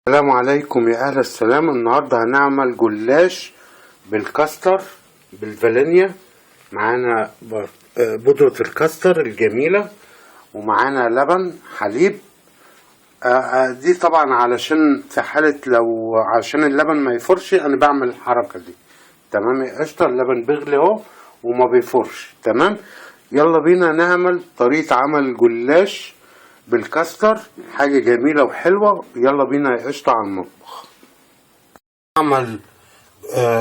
السلام عليكم يا أهل السلام. النهاردة هنعمل جلاش بالكاستر بالفانيليا. معانا بودرة الكاستر الجميلة، ومعانا لبن حليب. دي طبعا علشان في حالة لو عشان اللبن ما يفرش انا بعمل الحركة دي. تمام يا قشطة، اللبن بيغلي اهو وما بيفرش. تمام، يلا بينا نعمل طريقة عمل جلاش بالكاستر، حاجة جميلة وحلوة. يلا بينا يا قشطة على المطبخ. اعمل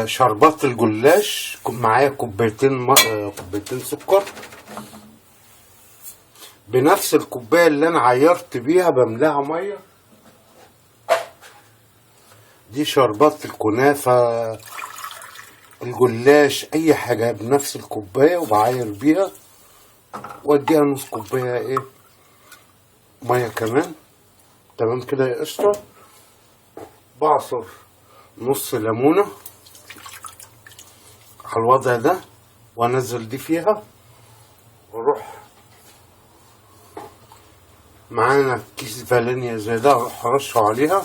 شربات الجلاش. معايا كوبايتين سكر، بنفس الكوباية اللي انا عيرت بيها بملاها مية. دي شربات الكنافة الجلاش اي حاجة بنفس الكوباية وبعاير بيها، واديها نص كوباية ايه مية كمان. تمام كده يا قشطة. بعصر نص ليمونة على الوضع ده وانزل دي فيها، واروح معانا كيس فانيليا زي ده اروح ارشه عليها،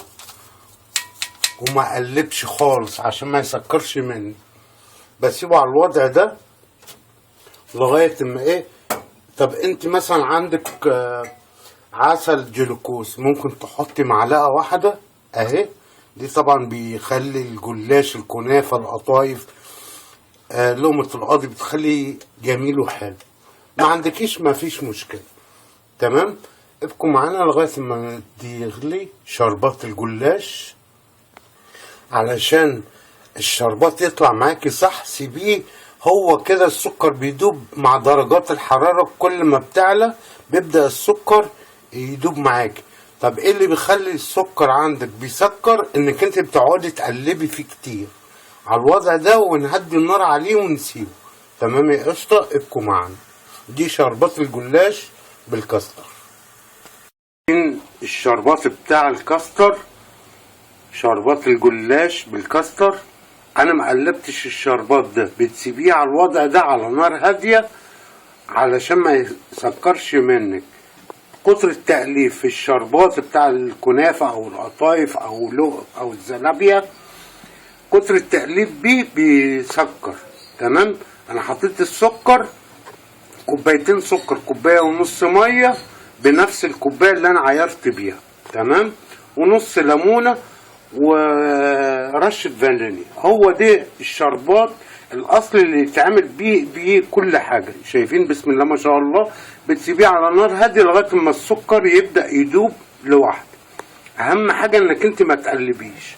وما اقلبش خالص عشان ما يسكرش مني. بسيبه على الوضع ده لغاية ما ايه. طب انت مثلا عندك عسل جلوكوز، ممكن تحطي معلقة واحدة اهي. دي طبعا بيخلي الجلاش الكنافة القطايف لقمة القاضي، بتخلي جميل وحلو. ما عندكيش ما فيش مشكلة. تمام، ابقوا معانا لغاية ما يغلي شربات الجلاش. علشان الشربات يطلع معاكي صح، سيبيه هو كده. السكر بيدوب مع درجات الحرارة، كل ما بتعلى بيبدأ السكر يدوب معاكي. طب ايه اللي بيخلي السكر عندك بيسكر؟ انك انت بتقعدي تقلبي فيه كتير على الوضع ده، ونهدي النار عليه ونسيبه. تمام يا قشطة، ابقوا معانا. دي شربات الجلاش بالكاستر. الشربات بتاع الكاستر، شربات الجلاش بالكاستر، انا ما قلبتش الشربات ده، بتسيبيه على الوضع ده على نار هادية علشان ما يسكرش منك. كتر التقليب في الشربات بتاع الكنافة او القطايف او لو او الزلابية، كتر التقليب بيه بيسكر. تمام، انا حطيت السكر كوبايتين سكر، كوباية ونص مية بنفس الكوباية اللي انا عيرت بيها. تمام، ونص ليمونة ورشة فانيليا. هو ده الشربات الاصل اللي يتعمل بيه كل حاجة. شايفين بسم الله ما شاء الله. بتسيبيه على نار هادية لغاية ما السكر يبدأ يدوب لوحده. اهم حاجة انك انت ما تقلبيش.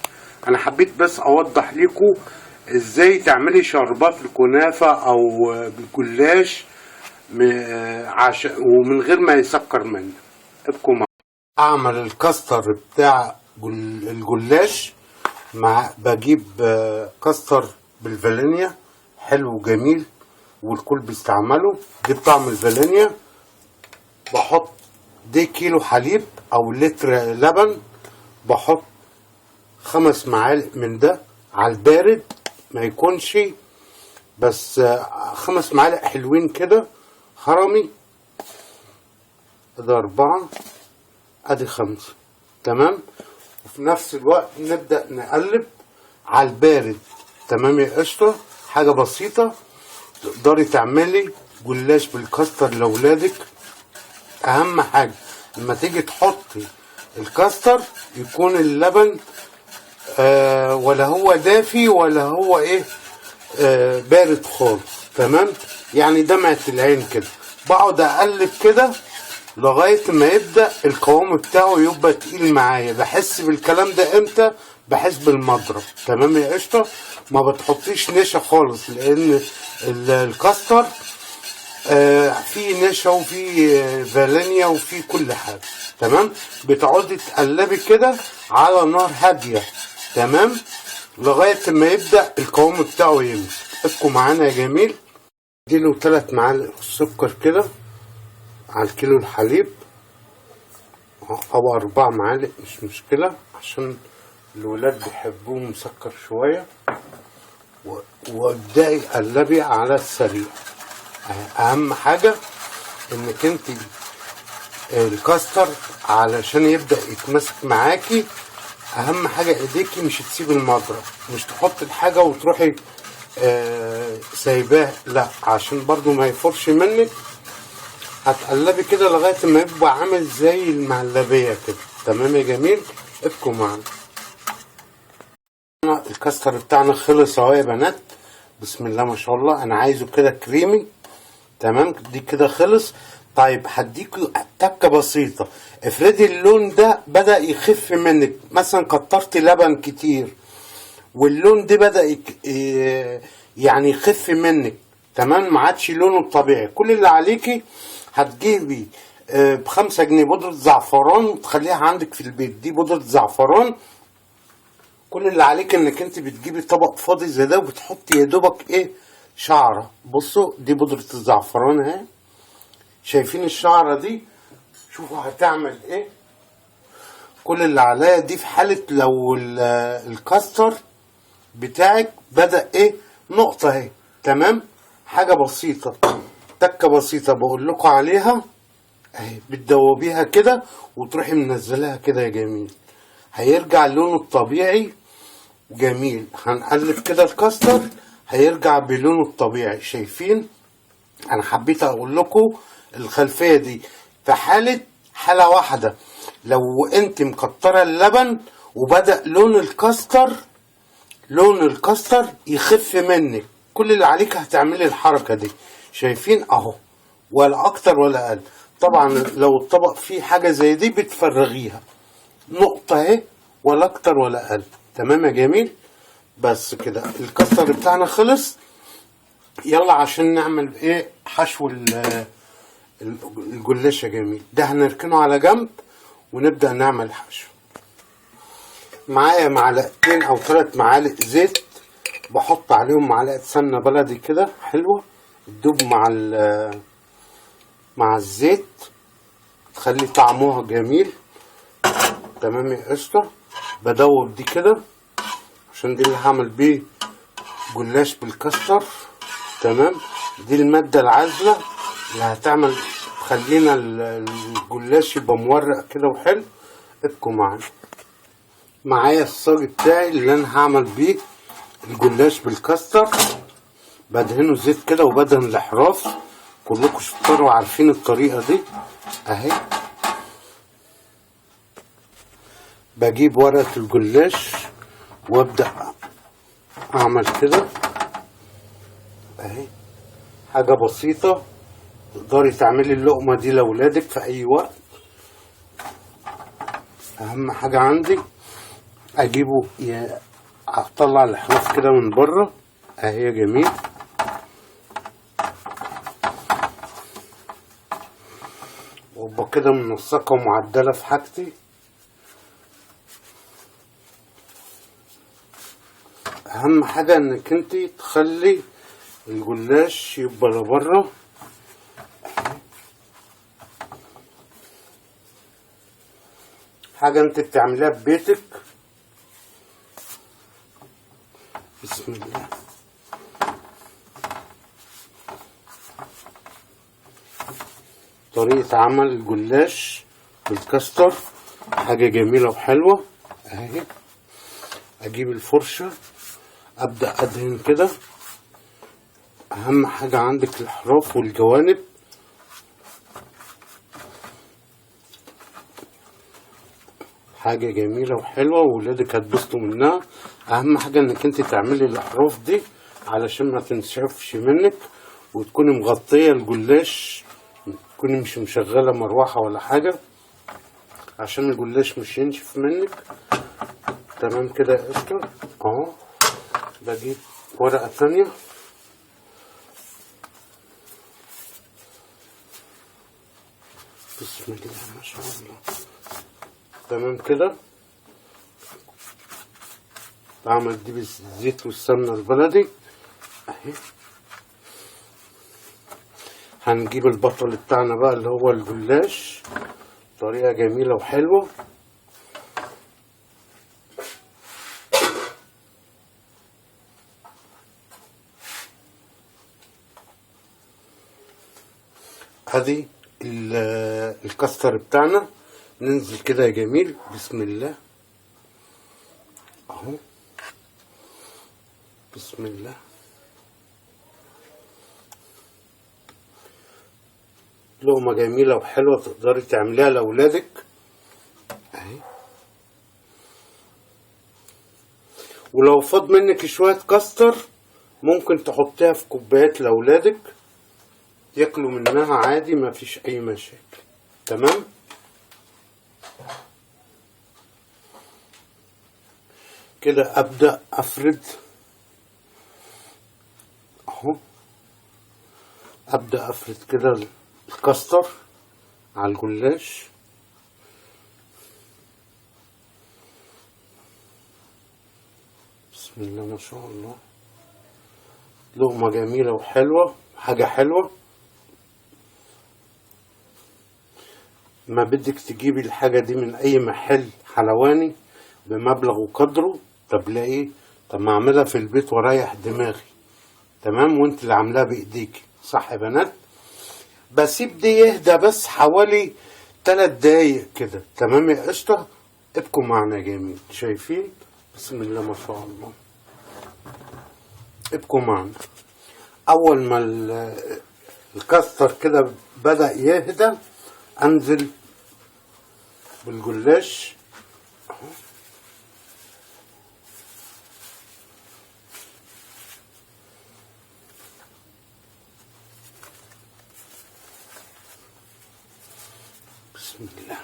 انا حبيت بس اوضح لكم ازاي تعملي شربات الكنافة او الجلاش ومن غير ما يسكر منك. ابقوا معايا. اعمل الكاستر بتاع الجلاش مع بجيب كاستر بالفانيليا، حلو وجميل والكل بيستعمله. دي بطعم الفانيليا. بحط دي كيلو حليب او لتر لبن، بحط 5 معالق من ده على البارد، ما يكونش بس 5 معالق حلوين كده هرمي. ادي 4، ادي 5. تمام، وفي نفس الوقت نبدأ نقلب على البارد. تمام يا قشطة، حاجة بسيطة تقدري تعملي جلاش بالكاستر لأولادك. أهم حاجة لما تيجي تحطي الكاستر يكون اللبن ولا هو دافي ولا هو ايه بارد خالص. تمام، يعني دمعة العين كده. بقعد اقلب كده لغاية ما يبدأ القوام بتاعه يبقى تقيل معايا. بحس بالكلام ده امتى؟ بحس بالمضرب. تمام يا قشطة، ما بتحطيش نشا خالص لان الكاستر فيه نشا وفيه فانيليا وفيه كل حاجة. تمام، بتقعدي تقلبي كده على نار هادية. تمام، لغاية ما يبدأ القوام بتاعه يمسك. ابقوا معانا يا جميل. اديله 3 معالق سكر كده على الكيلو الحليب، او 4 معالق مش مشكلة عشان الولاد بيحبوه مسكر شوية. وابدأي قلبي على السريع. اهم حاجة انك انت الكاستر علشان يبدأ يتمسك معاكي اهم حاجة ايديكي مش تسيب المضرب، مش تحط الحاجة وتروحي سايباه، لا، عشان برضو ما يفرش منك. هتقلبي كده لغاية ما يبقى عامل زي المهلبيه كده. تمام يا جميل، ابقوا معانا. الكاستر بتاعنا خلص اهو يا بنات، بسم الله ما شاء الله. انا عايزه كده كريمي. تمام، دي كده خلص. طيب هديكوا تكه بسيطة. افرضي اللون ده بدا يخف منك، مثلا كترتي لبن كتير واللون ده بدا يعني يخف منك، تمام، ما عادش لونه الطبيعي. كل اللي عليكي هتجيبي ب5 جنيه بودرة زعفران وتخليها عندك في البيت. دي بودرة زعفران. كل اللي عليك انك انت بتجيبي طبق فاضي زي ده وبتحطي يا دوبك ايه شعره. بصوا دي بودرة الزعفران اهي، شايفين الشعرة دي؟ شوفوا هتعمل ايه. كل اللي عليا دي في حالة لو الكاستر بتاعك بدأ ايه نقطة اهي. تمام، حاجة بسيطة، تكة بسيطة بقول لكم عليها اهي، بتدوبيها كده وتروحي منزلها كده يا جميل، هيرجع لونه الطبيعي جميل. هنقلب كده الكاستر هيرجع بلونه الطبيعي. شايفين؟ انا حبيت اقول لكم الخلفية دي في حالة واحدة، لو انت مكترة اللبن وبدأ لون الكاستر يخف منك، كل اللي عليك هتعملي الحركة دي. شايفين اهو، ولا اكتر ولا اقل. طبعا لو الطبق فيه حاجة زي دي بتفرغيها نقطة اهي، ولا اكتر ولا اقل. تمام يا جميل، بس كده الكاستر بتاعنا خلص. يلا عشان نعمل ايه حشو الجلاش يا جميل. ده هنركنه على جنب ونبدأ نعمل حشو. معايا معلقتين او 3 معالق زيت، بحط عليهم معلقة سمنة بلدي كده حلوة تدوب مع الزيت، تخلي طعمها جميل. تمام يا قشطة. بدوب دي كده عشان دي اللي هعمل بيه جلاش بالكاستر. تمام، دي المادة العازلة اللي هتعمل تخلينا الجلاش يبقى مورق كده وحلو. ابقوا معانا. معايا الصاج بتاعي اللي انا هعمل بيه الجلاش بالكاستر، بدهنه زيت كده وبدهن الاحراف. كلكم شطار وعارفين الطريقة دي اهي. بجيب ورقة الجلاش وابدأ اعمل كده اهي، حاجة بسيطة تقدري تعملي اللقمة دي لأولادك في اي وقت. اهم حاجة عندي اجيبه، اطلع الاحراف كده من بره اهي يا جميل. وابقى كده منسقة ومعدلة في حاجتي. اهم حاجة انك انتي تخلي الجلاش يبقى لبره. حاجة انت بتعمليها في بيتك. بسم الله. طريقة عمل الجلاش بالكاستر حاجة جميلة وحلوة اهي. اجيب الفرشة ابدأ ادهن كده. اهم حاجة عندك الاحراف والجوانب. حاجة جميلة وحلوة وولادك هتبسطوا منها. اهم حاجة انك انت تعملي الاحراف دي علشان ما تنشفش منك، وتكوني مغطية الجلاش، تكوني مش مشغلة مروحة ولا حاجة عشان الجلاش مش ينشف منك. تمام كده يا قشطة اهو. بجيب ورقة تانية بسم الله ما شاء الله. تمام كده. بعمل دي بالزيت والسمنة البلدي اهي. هنجيب البطل بتاعنا بقى اللي هو الجلاش، طريقة جميلة وحلوة. ادي الكاستر بتاعنا. ننزل كده يا جميل بسم الله. اهو. بسم الله. لقمة جميلة وحلوة تقدري تعمليها لأولادك اهي. ولو فاض منك شوية كاستر ممكن تحطيها في كوبايات لأولادك ياكلوا منها عادي، ما فيش أي مشاكل. تمام. كده أبدأ أفرد اهو، أبدأ أفرد كده الكاستر على الجلاش. بسم الله ما شاء الله، لقمة جميلة وحلوة، حاجة حلوة. ما بدك تجيبي الحاجة دي من أي محل حلواني بمبلغ وقدره، طب ليه؟ طب ما أعملها في البيت واريح دماغي. تمام، وانت اللي عاملاها بإيديكي، صح يا بنات؟ بسيب دي يهدى بس حوالي 3 دقايق كده. تمام يا قشطة، ابقوا معنا يا جميل. شايفين؟ بسم الله ما شاء الله، ابقوا معنا. اول ما الكاستر كده بدأ يهدى انزل بالجلاش اهو. بسم الله.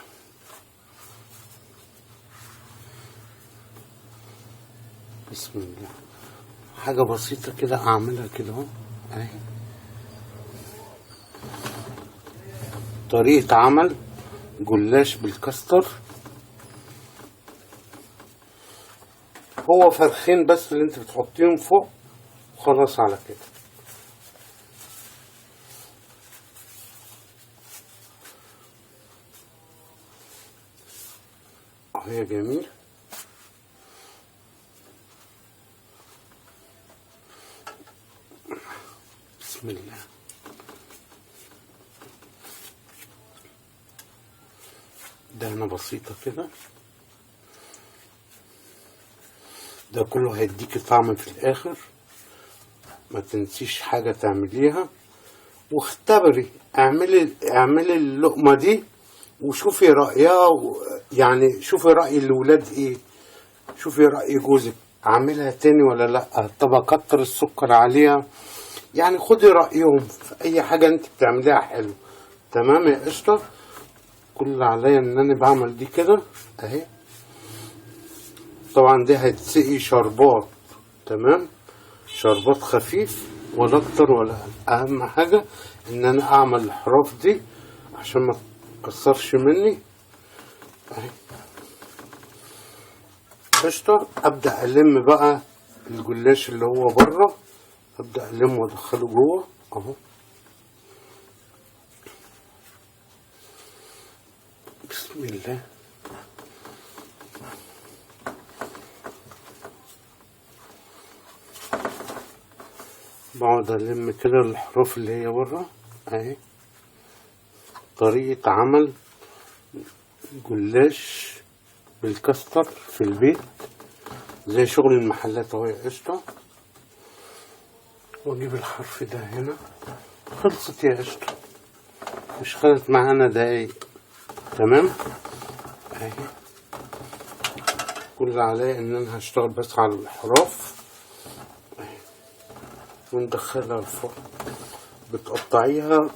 بسم الله. حاجة بسيطة كده اعملها كده اهو اهي. طريقة عمل جلاش بالكاستر. هو فرخين بس اللي انت بتحطيهم فوق وخلاص على كده. اهي يا جميل. بسم الله. دهنة بسيطة كده، ده كله هيديكي طعم في الآخر. ما تنسيش حاجة تعمليها، واختبري، اعملي اللقمة دي وشوفي رأيها يعني شوفي رأي الولاد ايه، شوفي رأي جوزك، اعملها تاني ولا لأ، طب اكتر السكر عليها، يعني خدي رأيهم في اي حاجة انت بتعمليها حلو. تمام يا قشطة. كل اللي عليا ان انا بعمل دي كده اهي. طبعا دي هتسقي شربات، تمام، شربات خفيف ولا اكتر ولا اقل. اهم حاجة ان انا اعمل الحروف دي عشان ما تكسرش مني اهي. قشطة. ابدأ الم بقى الجلاش اللي هو بره، ابدأ المه وادخله جوه اهو. بسم الله. بقعد الم كده الحروف اللي هي بره اهي. طريقة عمل جلاش بالكاستر في البيت زي شغل المحلات اهو يا قشطة. واجيب الحرف ده هنا. خلصت يا قشطة، مش خدت معانا دقايق. تمام اهي. كل اللي عليا ان انا هشتغل بس على الاحراف اهي، وندخلها الفرن. بتقطعيها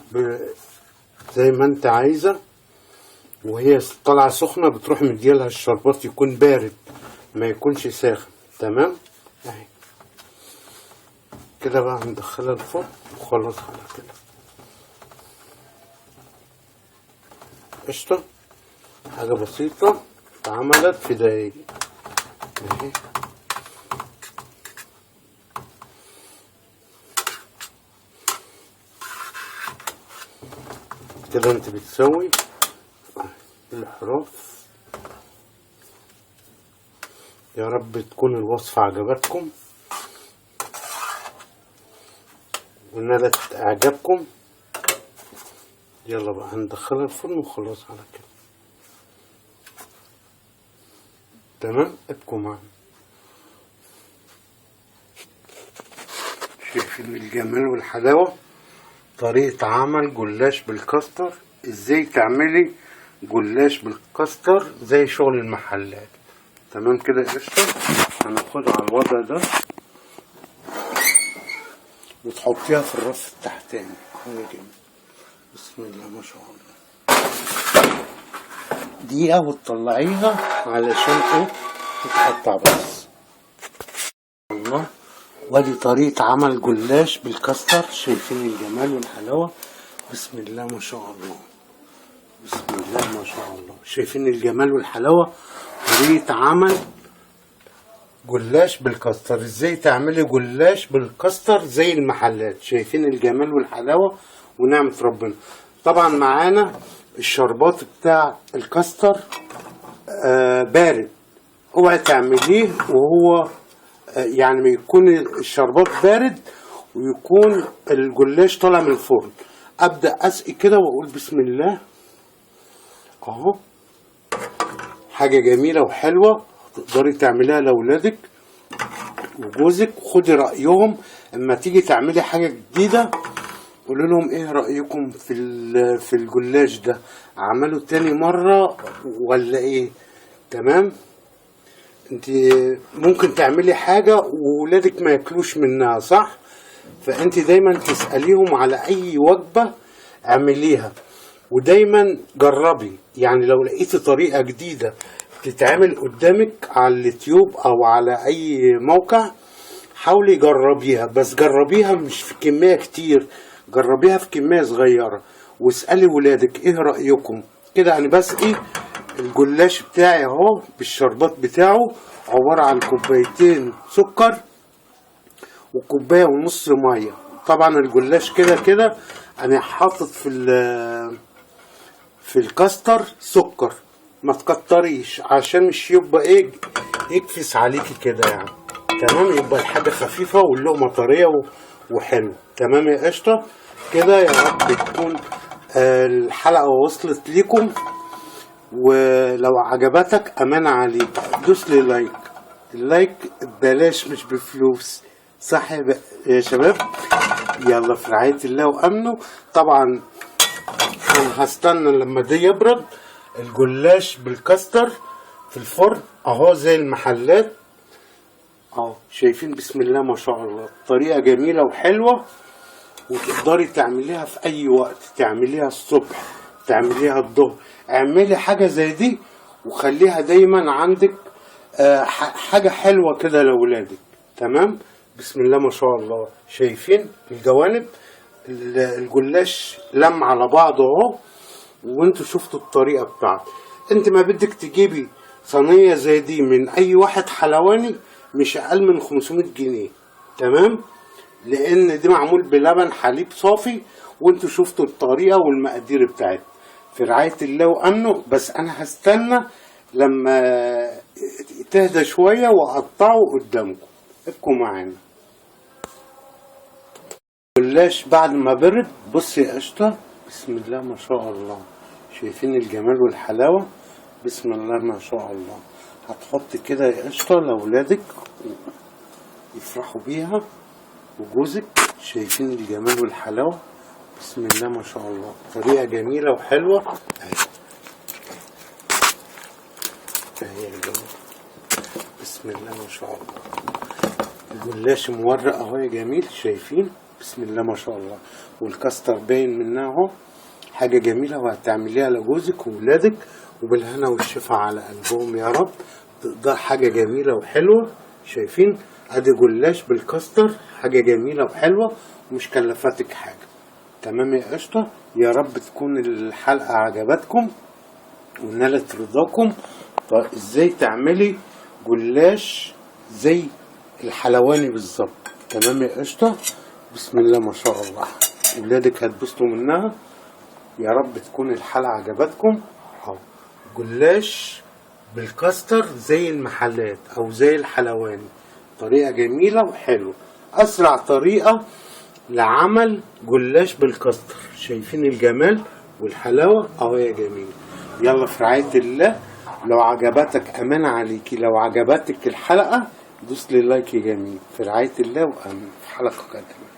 زي ما انت عايزة، وهي طالعة سخنة بتروح مديلها الشربات، يكون بارد ما يكونش ساخن. تمام اهي كده بقى هندخلها الفرن وخلاص على كده. قشطة. حاجة بسيطة اتعملت في دقايق اهي. كده انت بتسوي الحروف. يا رب تكون الوصفة عجبتكم ونالت اعجابكم. يلا بقى هندخلها الفرن وخلاص على كده. تمام، ابقوا معانا. شايفين الجمال والحلاوة؟ طريقة عمل جلاش بالكاستر، ازاي تعملي جلاش بالكاستر زي شغل المحلات. تمام كده يا قشطة. هناخدها على الوضع ده وتحطيها في الرف التحتاني اهو يا جماعة. بسم الله ما شاء الله. دقيقة وتطلعيها علشان ايه تتقطع بس. الله، وادي طريقة عمل جلاش بالكاستر. شايفين الجمال والحلاوة؟ بسم الله ما شاء الله، بسم الله ما شاء الله. شايفين الجمال والحلاوة؟ طريقة عمل جلاش بالكاستر، ازاي تعملي جلاش بالكاستر زي المحلات. شايفين الجمال والحلاوة ونعمة ربنا. طبعا معانا الشربات بتاع الكاستر بارد، اوعي تعمليه وهو يعني يكون الشربات بارد ويكون الجلاش طالع من الفرن. ابدا اسقي كده واقول بسم الله اهو. حاجة جميلة وحلوه تقدري تعمليها لاولادك وجوزك، وخدي رايهم اما تيجي تعملي حاجة جديدة. قولوا لهم ايه رايكم في الجلاش ده، عملوا تاني مرة ولا ايه؟ تمام. انت ممكن تعملي حاجة وولادك ما ياكلوش منها، صح؟ فانت دايما تساليهم على اي وجبة اعمليها، ودايما جربي. يعني لو لقيتي طريقه جديدة تتعمل قدامك على اليوتيوب او على اي موقع، حاولي جربيها، بس جربيها مش في كمية كتير، جربيها في كمية صغيرة، واسالي ولادك ايه رايكم كده. انا بسقي الجلاش بتاعي اهو بالشربات بتاعه، عبارة عن كوبايتين سكر وكوبايه ونص مية. طبعا الجلاش كده كده انا حاطط في الكاستر سكر، ما تكتريش عشان مش يبقى ايه يكفس عليكي كده يعني. تمام، يبقى الحاجة خفيفة واللقمه طرية وحلوه. تمام يا قشطه كده. يا رب تكون الحلقة وصلت ليكم، ولو عجبتك امانه عليك دوس لي like. ال like ببلاش مش بفلوس، صح يا شباب؟ يلا في رعاية الله وامنه. طبعا انا هستنى لما ده يبرد. الجلاش بالكاستر في الفرن اهو زي المحلات اهو، شايفين؟ بسم الله ما شاء الله، طريقه جميلة وحلوه، وتقدري تعمليها في اي وقت، تعمليها الصبح، تعمليها الظهر. اعملي حاجة زي دي وخليها دايما عندك، حاجة حلوة كده لاولادك. تمام، بسم الله ما شاء الله. شايفين الجوانب؟ الجلاش لم على بعضه اهو، وانتوا شفتوا الطريقة بتاعته. انت ما بدك تجيبي صينية زي دي من اي واحد حلواني مش اقل من 500 جنيه، تمام؟ لان دي معمول بلبن حليب صافي، وانتوا شفتوا الطريقة والمقادير بتاعتها. في رعاية الله وامنه. بس انا هستنى لما تهدى شوية واقطعه قدامكم. ابقوا معانا. الجلاش بعد ما برد، بصي يا قشطه، بسم الله ما شاء الله، شايفين الجمال والحلاوه؟ بسم الله ما شاء الله. هتحط كده يا قشطه لاولادك يفرحوا بيها وجوزك. شايفين الجمال والحلاوه؟ بسم الله ما شاء الله، طريقه جميلة وحلوه اهي. اهي يا جماعة، بسم الله ما شاء الله. الجلاش مورق اهو يا جميل، شايفين؟ بسم الله ما شاء الله، والكاستر باين منها اهو. حاجة جميلة وهتعمليها لجوزك وولادك، وبالهنا والشفا على قلبهم يا رب. ده حاجة جميلة وحلوه. شايفين؟ ادي جلاش بالكاستر، حاجة جميلة وحلوه ومش كلفتك حاجة. تمام يا قشطه. يا رب تكون الحلقة عجبتكم ونالت رضاكم. طيب ازاي تعملي جلاش زي الحلواني بالظبط؟ تمام يا قشطه، بسم الله ما شاء الله، ولادك هتبسطوا منها. يا رب تكون الحلقة عجبتكم. اهو جلاش بالكاستر زي المحلات او زي الحلواني، طريقه جميلة وحلوه، اسرع طريقه لعمل جلاش بالكاستر. شايفين الجمال والحلاوه اهو يا جميل. يلا في رعاية الله. لو عجبتك امانه عليكي، لو عجبتك الحلقة دوس لي like يا جميل. في رعاية الله وامن. في حلقة قادمة.